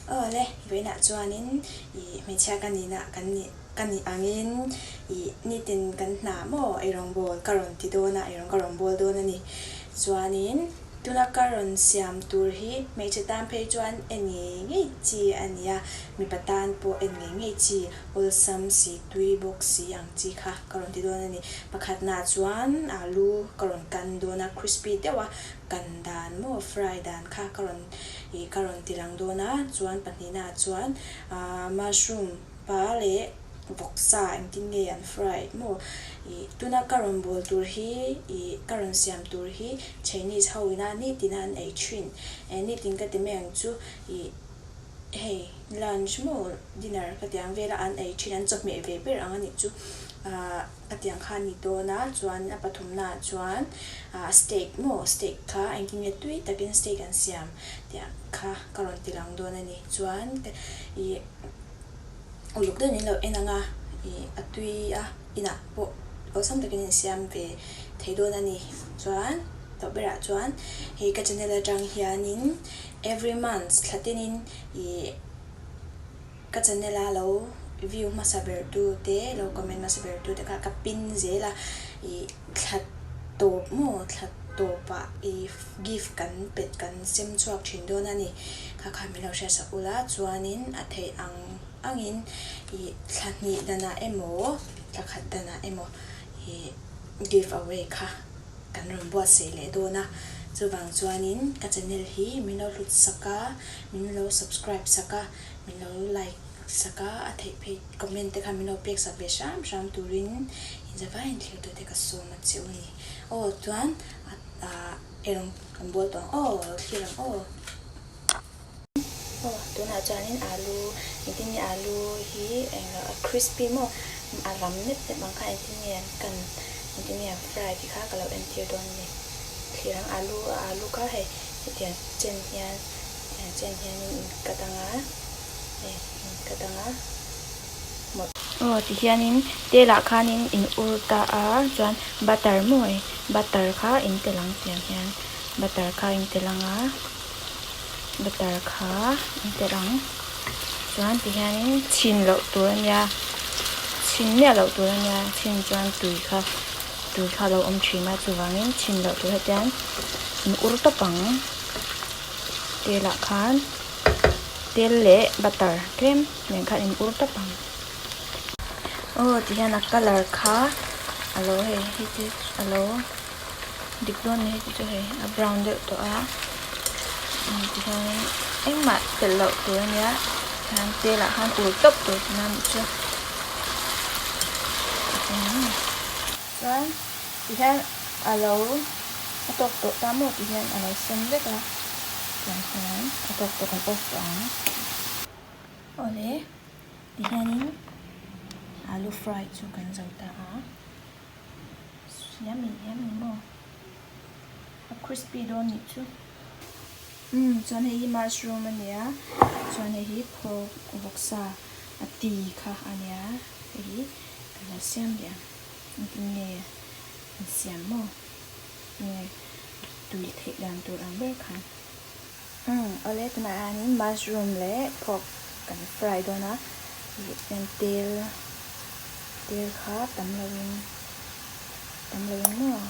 Aw le, vawiinah chuanin ih hmeichhia ka nihna kan nih ka nih angin ih nitin kan hna maw eirawngbawl ka rawn ti dawn a, eirawng ka rawn bawl dawn a ni. Chuanin tuna ka rawn siam tur hi hmeichhe tan phei chuan en ngei ngei chi a ni a, mipa tan pawh en ngei ngei chi awlsam si tui bawk si ang chi kha ka rawn ti dawn a ni. Pakhatnaah chuan alu ka rawn kan dawn a, crispy deuh a kan dan maw fry dan kha ka rawn ih ka rawn ti lang dawn a chuan pahnihna ah chuan ah mushroom pa leh vawksa engtin nge an fry maw ih tuna ka rawn bawl tur hi ih ka rawn siam tur hi Chinese ho ina nitin a an ei thin eh nitin ka ti mai ang chu ih hei lunch maw dinner ka ti ang vela an ei thin an chawhmeh ve ber ang a nih chu ah. A tiang kha a ni dawn a, chuan a pathumna ah chuan ah steak maw steak kha engtin nge tui takin steak an siam tih kha ka rawn ti lang dawn a ni. Chuan ih uluk deuhin in lo en ang a, ih a tui a inah pawh awlsam takin in siam ve thei dawn a ni. Chuan tawh berah chuan hei ka channel atang hianin every month thla tinin ih. Ka channel a lo view hmasa ber tu te, lo comment hmasa ber tu te kha ka pin zel a, ih thla tawp maw thla tawp ah ih gift kan pet kan sem chhuak thin dawn a ni, kha kha min lo hriat sak ula chuanin a theih ang angin ih thla hnih danah emaw thla khat danah emaw ih give away kha kan rawn buatsaih leh dawn a, chuvang chuanin ka channel hi min lo hlut sak a, min lo subscribe sak a. Min lo like sak a, a theih phei comment te kha min lo pek sak ve hram hram turin inzavaiin thlir tute ka sawm a che u ni. Aw chuan ah erawng kan bawl tawh ang aw, lo thlir ang aw. Aw tunah chuanin alu engtin nge alu hi englo a crispy maw a ram nep nep ang kha engtin nge an kan engtin nge an fry tih kha ka lo entir dawn a ni. Thlir ang alu a alu kha hei hetiang chen hian. Chen hianin in cut anga hei in cut anga mawt. Aw ti hianin tel ah khanin in ur ta a chuan butter maw hei butter kha in tel ang tiang hian butter kha in tel anga butter kha in tel ang chuan ti hianin chhin loh tur a nia chhin miah loh tur a nia chhin chuan tui kha tui kha a lo awm thin a chuvangin chhin loh tur hetiang in ur tawp ang. Tel ah khan tel leh butter tlem nen khan in ur tawp ang. Aw ti hian a colour kha a lo hei hei te a lo dik dawn a ni hei te chu hei a brown deuh tawh a ti hianin engmah telh loh tur a nia tihian tel ah khan ur tawp tur tihna a nih chu chuan tihian a lo a tawk tawh ta maw tih hian a lo sen vek a tiang hian a tawk tawh kan off tawh ang awle ti hianin alu fry chu kan zo ta a yummy yummy maw a crispy dawn nih chu umm chuan hei hi mushroom a nia chuan hei hi pork vawksa a ti kha a nia hei hi ka lo siam leh ang engtin nge an siam maw nge tui theih dan tur ang ber khan. Umm awle tunah hianin mushroom leh pork kan fry dawn a ih chuan tel tel kha tam loin tam loin maw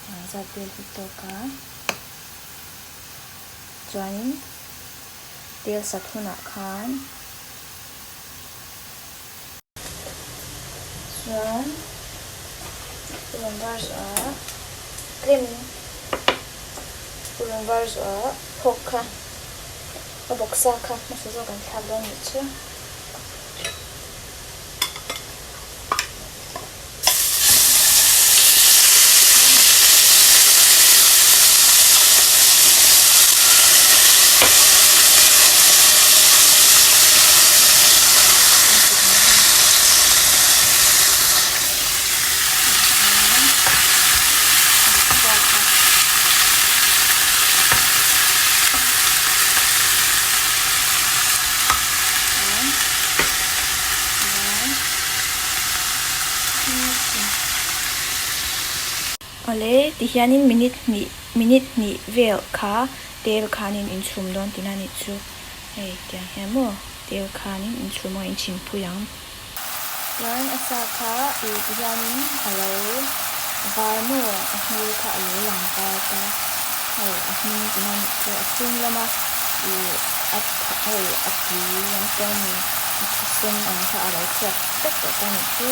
engah zat vel hi tawk a chuanin tel sat hunah khan. Chuan purun var zuah tlemin purun var zuah phawk kha a bawksa kha hmasa zawk an thlak dawn nih chu. Awle tihianin minute hnih minute hnih vel kha tel khanin inchhum dawn tihna a nih chu. Hei tiang hian maw tel khanin in chhum a in chhin phui ang. Chuan a sa kha ih ti hianin a lo var maw a hmel kha a lo lang var ta hei a hming ti hian chu a chhung lama ih a hei a tui ang te a ni a thisen ang kha a lo chhuak vek tawh ta nih chu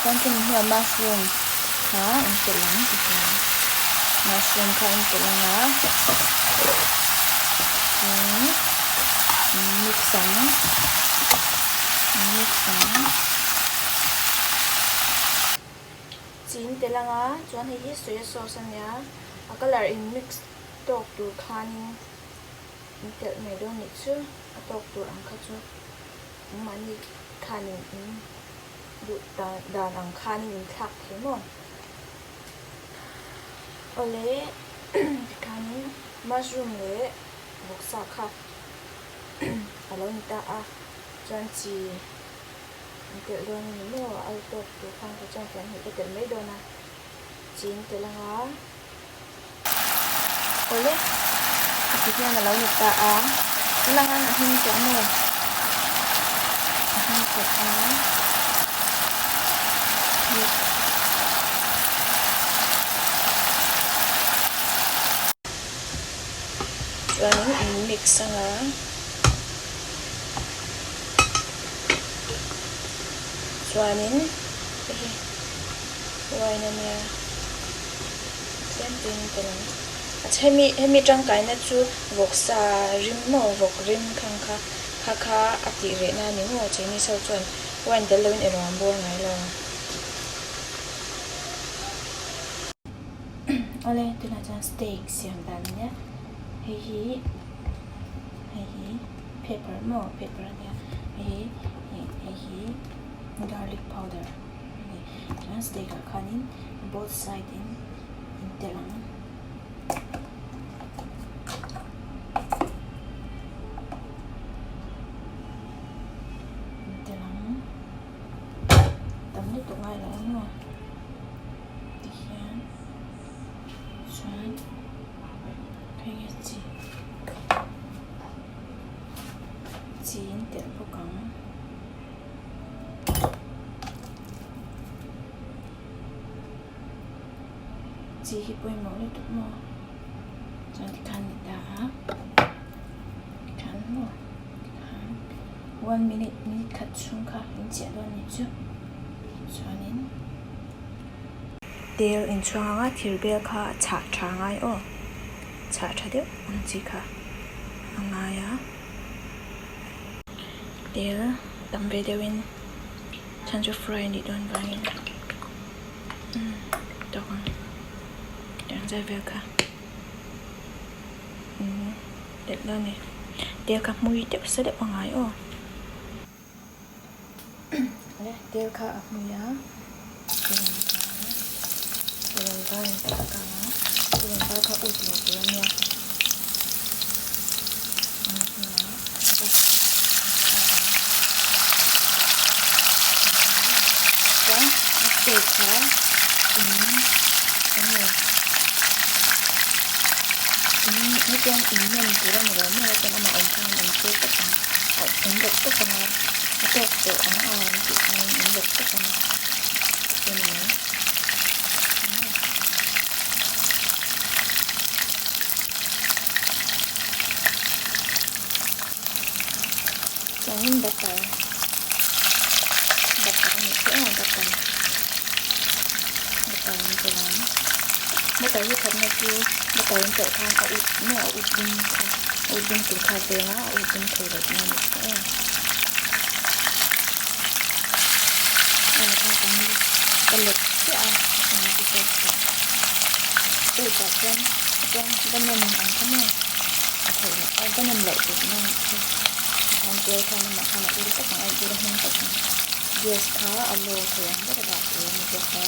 chuan chumi hnuah mushroom kha in telh ang ti hian mushroom kha in telh ang a chuan in mix ang in mix ang chi in telh ang a chuan hei hi soya sauce a nia a colour in mix tawk tur khanin in telh mai dawn nih chu a tawk tur ang kha chu mahni khanin in duh dan ang khanin in thlak thei maw. Awle tikhanin mushroom leh vawksa kha a lo ni ta a chuan chi an telh dawn a ni maw a tawk tur khan kei chuan fian hnih ka telh mai dawn a chi an telh ang a. Awle a ti hian a lo ni ta a tunah hian a hming tawh maw a hming tawh a chuanin in mix anga chuanin hei hi wine a nia. Tlem tin ka lang. A hemi hemi tangkaina chu vawksa rim maw vawk rim khang kha kha kha a tih reh na a ni maw Chinese ho chuan wine tel loin erawh an bawr ngai lo. Awle tunah chuan steak siam dan a nia hei hi hei hi pepper maw pepper a nia hei hi hei hi garlic powder. Chuan steak ah khanin both side in in telh ang. In telh ang. Tam lutuk ngai lo ang maw. Tihian chuan hei hi chi chi in telh bawk ang. Chi hi pawimawh lutuk maw chuan tikhan ni ta a tikhan maw tikhan one minute minute khat chhung kha in chiah dawn ni chu chuanin tel inchhuang anga thir bel kha a chhah tha ngai aw chhah tha deuh ang chi kha a ngai a. Tel tam ve deuhin chhan chu fry anih dawn vangin umm tawk ang tiang zat vel kha umm telh dawn a ni tel kha hmui deuh sa deuh a ngai aw le tel kha a hmui a rawn var in telh kang a rawn var kha ut lo tur a nia. Chuan a steak kha in enge in hetiang in nem tur a ni lo maw chuan amah awm khan an tir tawp ang a in rawp tawp ang a a tawk tawh ang a an tih khan in rawp tawp ang a chu ni mai. Chuanin butter butter a nih chu aw butter butter an telh ang butter hi thatna chu butter an telh khan a ut maw a ut dum kha a ut dum tur kha a veng a a ut dum thei loh na a nih chu aw aw kha ka let chiah a chuan a ti tawk tawh plate ah chuan chuan va nem ang kha maw a theih loh a va nem loh tur na nih chu tikhan tel khan amah khan a ur tawp ang a ur a hmang tawp ang gas kha a low thei ang ber a dah tur a ni bawk a.